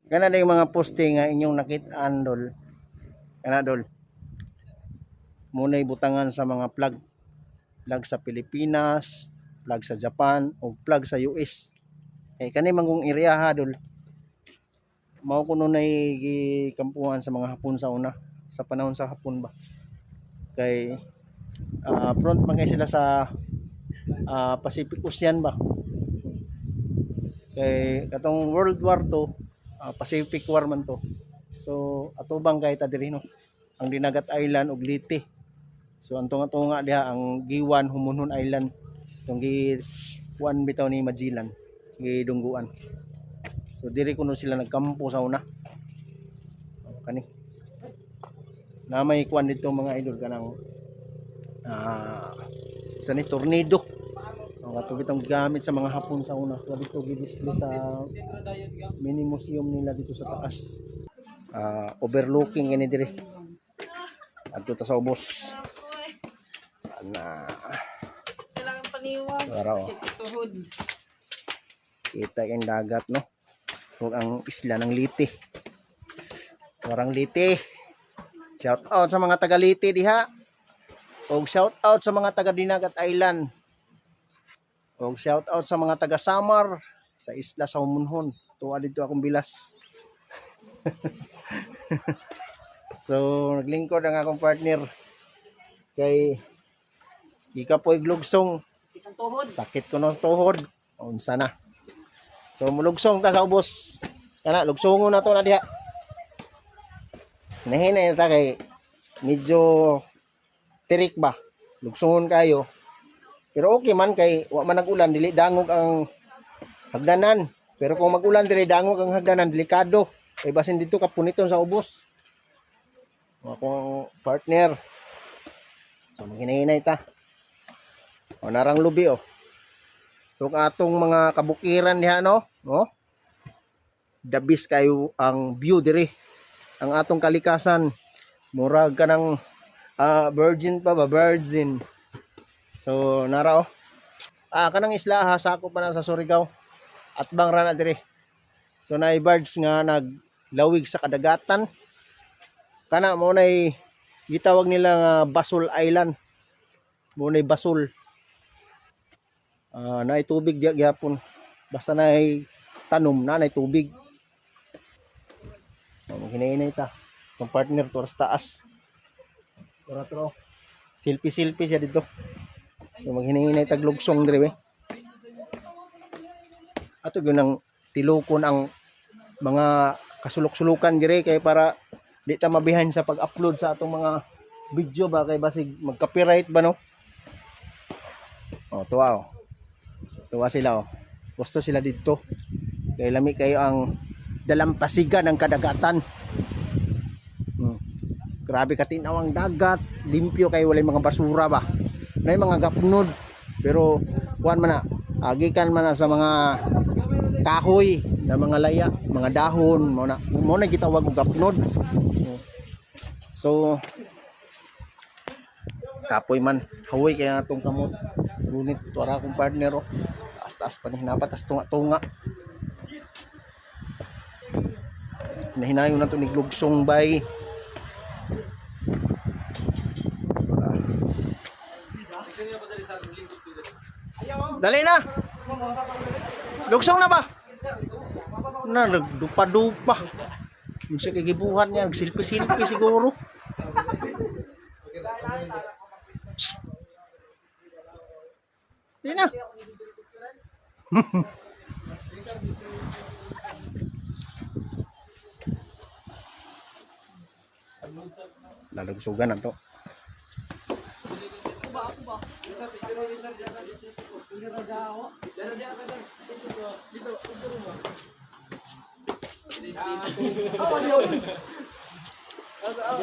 Kana na yung mga poste nga inyong nakitaan, dol. Kana, dol. Muna'y butangan sa mga flag. Flag sa Pilipinas, flag sa Japan, o flag sa US. Eh, kani manggong area ha, dol. Mao kuno nay gikampuhan sa mga Hapon sa una. Sa panahon sa Hapon ba. Kay front man kay sila sa Pacific Ocean ba. Kay katong World War II, Pacific War man to. So atubang kay ta diri, no, ang Dinagat Island ug Leyte. So ang tunga-tunga diha ang Giwan Homonhon Island, tong gi kuan bitaw ni Magellan, gidungguan. So diri kuno sila nagkampo sa una. Oh, kani na may kuan dito, mga idol, kanang sa ni tornado. Ang ato bitong gigamit sa mga Hapon sa una. Grabe to, gi-display sa mini museum nila dito sa taas. Overlooking ini diri. Adto ta sa ubos. Ana, Kailangan paniwag. para oh. Tuhod. Kita yung dagat, no. Ug ang isla ng Leyte. Warang Leyte. Shout out sa mga taga Leyte diha. Og shout out sa mga taga Dinagat Island. Og shout out sa mga taga Samar sa isla sa Homonhon. Tuwa dito akong bilas. So naglingkod ang akong partner kay gikapoy glugsong. Isang tuhod. Sakit ko ng tuhod. Unsa na. So mulugsong ta sa ubos. Kana lugsongon na to na diha. Nahinay ta kay medyo tirik ba. Lugsongon kayo. Pero okay man kay wa man nag-ulan, dili dangog ang hagdanan. Pero kung mag-ulan dili dangog ang hagdanan, delikado. Kay basin dito kapuniton sa ubos. Akong partner. So maghinay-hinay ta. O narang lubi oh. So ang atong mga kabukiran diha, no? No? Dabis kayo ang view diri. Ang atong kalikasan murag ka ng virgin pa ba, virgin. So nara oh. Kanang isla ha, sako pa na sa Surigao. At bang ra na diri. So naay birds nga naglawig sa kadagatan. Kana mo nay gitawag nila nga Basol Island. Mo nay Basol. Naay tubig diya gyapon. Basta naay tanom na naay tubig. So, maghinay-hinay ta. Itong partner to sa taas. Tara tara. Selfie selfie siya dito. So, maghinay-hinay tag lugsong dire eh. Ato gyud ang tilukon ang mga kasulok-sulukan dire kay para di ta mabihan sa pag-upload sa atong mga video ba, kay basig mag-copyright ba, no? Oh, tuwa oh. Tuwa sila oh. Gusto sila dito. Kay lami kayo ang dalampasigan ng kadagatan. Grabe katinaw ang dagat, limpyo kayo, walay mga basura ba. Nay mga gapnod pero kuan man na, agikan man na sa mga kahoy na mga laya, mga dahon, mo na gitawag og gapnod. So kapoy man, hawoy kaya atong kamot. Ngunit tuara akong partner oh. Taas-taas pa ni hinapat, tas tunga-tunga. Nahinayon na to ni Glugsong bay. Dali na. Lugsong na ba? Na nagdupa-dupa. Unsa kay gibuhat niya, nagsilpi-silpi siguro. Psst. Di na. Lalugsugan na to.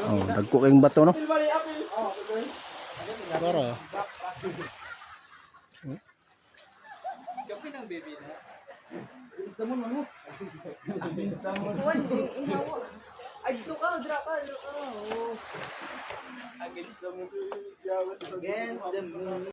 Oh, dagko kayong bato, no? Para. Ay, dito ka, dra ka, dra ka. Oh. Against the moon.